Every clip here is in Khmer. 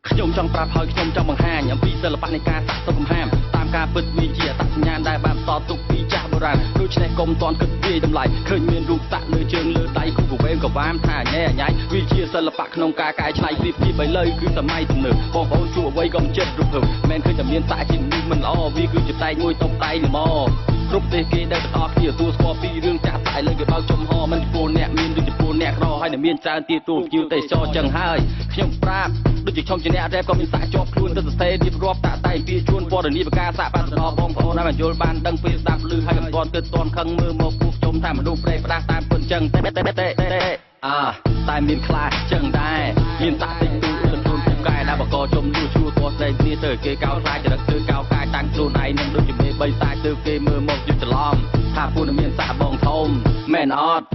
ខ្ញុំចង់ប្រាប់ហើយខ្ញុំចង់បង្ហាញអំពីសិល្បៈនៃការសាក់សុខកំហាមតាមការពិតវាជាអត្តសញ្ញាណដែលបានបន្តទុកពីចាស់បុរាណដូច្នេះកុំតន់គិតវាយតម្លៃឃើញមានរូបសាក់លើជើងលើដៃគូកវែងកវាមថាញ៉ែញ៉ៃវាជាសិល្បៈក្នុងការកែច្នៃប្រៀបធៀបឥឡូវគឺសម័យទំនើបបងប្អូនជួអ្វីក៏មិនចិត្តរូបភើមិនឃើញតែមានសាក់ជាមនុស្សមិនល្អវាគឺជាតែងមួយតុបតែងល្មគ្រប់ទេសគេដែលទាំងអស់គ្នាទទួលស្គាល់ពីរឿងចាក់សាក់ឥឡូវគេបើកចំហមិនចំពោះអ្នកមានឬចំពោះអ្នកក្រហើយនឹងមានច្រើនទៀតទូភ្ញៀវទេសចរចឹងហើយខ្ញុំប្រាប់ដូចជាខ្ញុំជាអ្នករ៉េបក៏មានសាក់ជាប់ខ្លួនទៅសរសេររៀបរាប់តាក់តែងពីជួនពណ៌នាបការសាក់បាត់ដល់បងប្អូនឲ្យបានយល់បានដឹងពេលស្ដាប់ឮហើយកំតន់គិតតន់ខឹងមើលមកពួកខ្ញុំថាមនុស្សប្រេផ្ដាស់តាមពិតចឹងតែតែតែអាតែមានខ្លះចឹងដែរមានសាក់តិចតួចខ្លួនពូកែដែលបកជុំលួជួតស្ដីគ្នាទៅគេកោតខ្លាចចរិតគឺកោកាយតាំងខ្លួនឯងនឹងដូចជាមេបីសាយទៅគេមើលមកយល់ច្រឡំថាពួកនឹងមានសាក់បងធំមែនអត់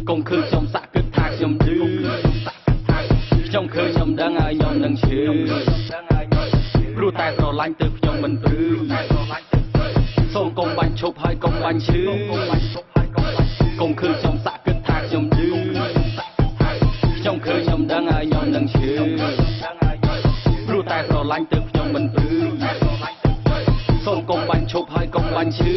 កុំឃើញខ្ញុំសាក់គិតថាខ្ញុំឌឺខ្ញុំឃើញខ្ញុំដឹងហើយខ្ញុំនឹងឈឺព្រោះតែស្រឡាញ់ទៅខ្ញុំមិនព្រឺសូមកុំបាញ់ឈប់ហើយកុំបាញ់ឈឺកុំឃើញខ្ញុំសាក់គិតថាខ្ញុំឌឺខ្ញុំឃើញខ្ញុំដឹងហើយខ្ញុំនឹងឈឺព្រោះតែស្រឡាញ់ទៅខ្ញុំមិនព្រឺសូមកុំបាញ់ឈប់ហើយកុំបាញ់ឈឺ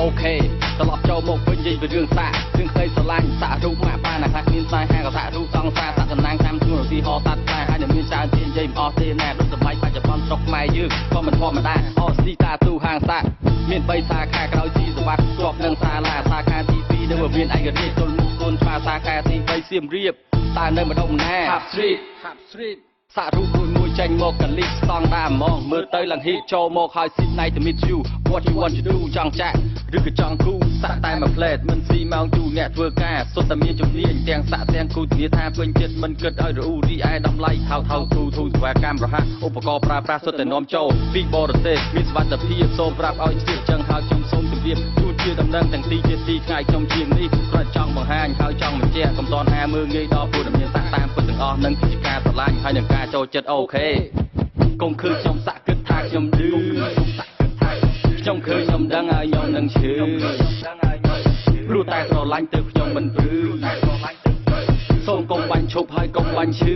អូខេត្រឡប់ចូលមកវិញនិយាយពីរឿងសាក់រឿងក្តីស្រឡាញ់សាក់រូបម៉ាក់បានខ្លះមានស្នេហាក៏សាក់រូបសង្សារសាក់តំណាងតាមជួនឧទាហរណ៍តាត់តែហើយនឹងមានច្រើនទៀតនិយាយមិនអស់ទេណាដូចសម័យបច្ចុប្បន្នស្រុកខ្មែរយើងក៏មិនធម្មតាអស៊ីតាទូហាងសាក់មាន3សាខាក្រោយស៊ីសវត្តជាប់នឹងសាលាសាខាទី2នៅមានឯករាជ្យទល់មុខកូនឆ្មាសាខាទី3សៀមរាបតើនៅម្ដុំណា Hub Street Hub Street សាក់រូបមួយមួយចេញមកកលិះស្តង់ដាហ្មងមើលទៅឡើងហ៊ីចូលមកហើយ sit night to meet you what you want to do ចង់ចាក់ឬក៏ចង់គូសាក់តែមួយផ្លែតមិនស៊ីម៉ោងយូរអ្នកធ្វើការសុទ្ធតែមានជំនាញទាំងសាក់ទាំងគូធានាថាពេញចិត្តមិនគិតឲ្យរអ៊ូរីឯតម្លៃថោកថោកទូធូសេវាកម្មរហ័សឧបករណ៍ប្រើប្រាស់សុទ្ធតែនាំចូលពីបរទេសមានសុវត្ថិភាពសូមប្រាប់ឲ្យជ្រាបចឹងហើយខ្ញុំសូមជម្រាបជូនជាដំណឹងទាំងទីជាទីថ្ងៃខ្ញុំជាងនេះគ្រាន់ចង់បង្ហាញហើយចង់បញ្ជាក់កុំតន់ហាមើលងាយដល់ពួកដែលមានសាក់តាមពិតទាំងអស់នឹងគឺជាការស្រឡាញ់ហើយនឹងការចូលចិត្តអូខេកុំឃើញខ្ញុំសាក់គិតថាខ្ញុំឌឺខ្ញុំឃើញខ្ញុំដឹងហើយខ្ញុំនឹងឈឺព្រោះតែស្រឡាញ់ទៅខ្ញុំមិនព្រឺសូមកុំបាញ់ឈប់ហើយកុំបាញ់ឈឺ